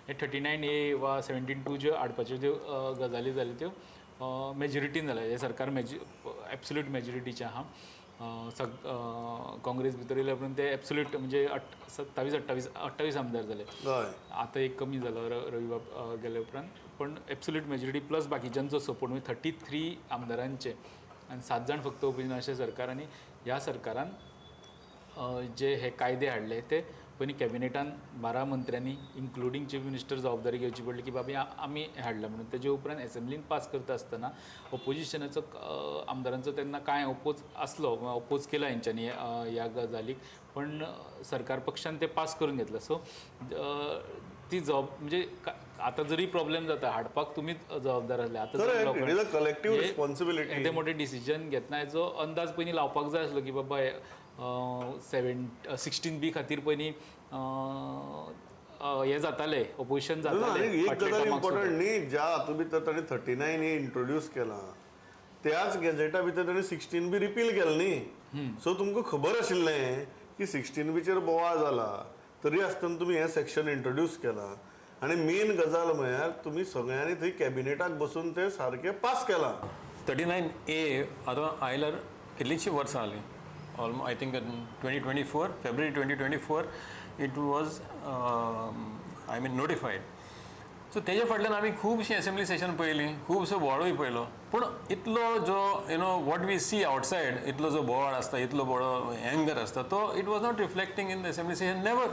हे 39A वा 17(2) ज्यो हाडपाच्यो ज्यो गजाली जाल्यो त्यो मेजॉरिटीन जाल्या. हें सरकार एब्सोल्यूट मेजॉरिटीचें आहा. सग काँग्रेस भितर येयल्या उपरांत ते एब्सोल्यूट म्हणजे 27 28 28 आमदार जाले. आतां एक कमी जालो रविबाब गेले उपरांत, पण एब्सोल्यूट मेजॉरिटी प्लस बाकीच्यांचो सपोर्ट म्हणजे 33 आमदारांचे आनी 7 जाण फक्त ओपोजिशन अशें सरकार. आनी ह्या सरकारान जे हे कायदे हाडले ते पयलीं कॅबिनेटान 12 मंत्र्यांनी इन्क्लुडींग चीफ मिनिस्टर जबाबदारी घेवची पडली की बाबा आमी हाडला म्हणून. तेजे उपरांत एसेंब्लीन पास करता आसतना ओपोजिशनाचो आमदारांचो तेन्ना कांय ओपोज आसलो, ओपोज केला हेंच्यांनी ह्या गजालीक, पण सरकार पक्षान ते पास करून घेतलं. सो ती जबाब म्हणजे आतां जरी प्रॉब्लेम जाता हाडपाक तुमीच जबाबदार आसले. आतां कलेक्टिव्ह रिस्पॉन्सिबिलिटी येदे मोठे डिसिजन घेतना हेजो अंदाज पयलीं लावपाक जाय आसलो की बाबा 16B खातीर पयलीं हे जाताले ओपोजिशन जाताले. एक गजाल इम्पॉर्टंट न्ही, ज्या हातूंत भितर ताणें 39A introduce केला त्याच गॅझेटा भितर ताणें 16B repeal केला न्ही. सो तुमकां खबर आशिल्लें की 16Bचेर बोवाळ जाला तरी आसतना तुमी हें सेक्शन इंट्रोड्यूस केलां. आनी मेन गजाल म्हळ्यार तुमी सगळ्यांनी थंय कॅबिनेटाक बसून ते सारकें पास केलां. 39A आतां आयल्यार कितलींशीं वर्सां जालीं. I think in 2024, February 2024, it was I mean notified. So तेजे फाटल्यान आमी खुबशीं असेंब्ली सेशन पळयलीं, खुबसो बोवाळूय पळयलो, पूण इतलो जो you know what we see outside, इतलो जो बोवाळ आसता, इतलो बरो एंगर आसता, तो it was not reflecting in the assembly session. Never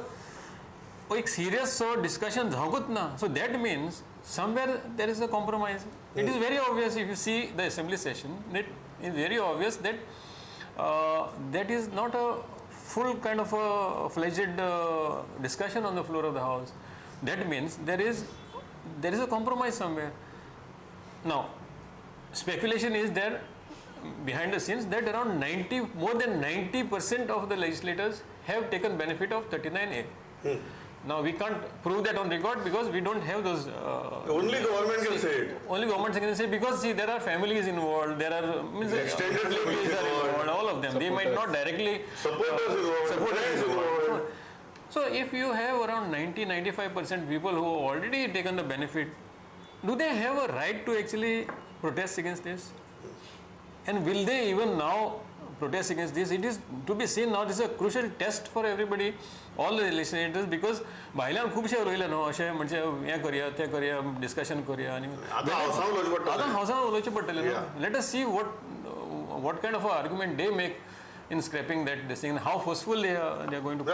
एक सिरियस सो डिस्कशन जावंकूच ना. So that means somewhere there is a compromise. It is very obvious if you see the assembly session, it is very obvious that that is not a full kind of a fledged discussion on the floor of the house. That means there is a compromise somewhere. Now, speculation is there behind the scenes that around more than 90% of the legislators have taken benefit of 39A. Now, we can't prove that on record because we don't have those. Only government can say it. Only government can say, because see, there are families involved, there are means, extended families are involved, all of them. Supporters. They might not directly. Supporters involved. Supporters involved. So, if you have around 90-95% people who have already taken the benefit, do they have a right to actually protest against this? And will they even now protest against this? It is to be seen now. This is a crucial test for everybody, all the legislators, because भायल्यान खुबशे उलयले न्हू अशें म्हणजे हें करया तें करया डिस्कशन करया आनी आतां हावसान उलोवचें पडटलें न्हू. Let us see what kind of argument they make in scrapping that this thing, how forceful they are going to.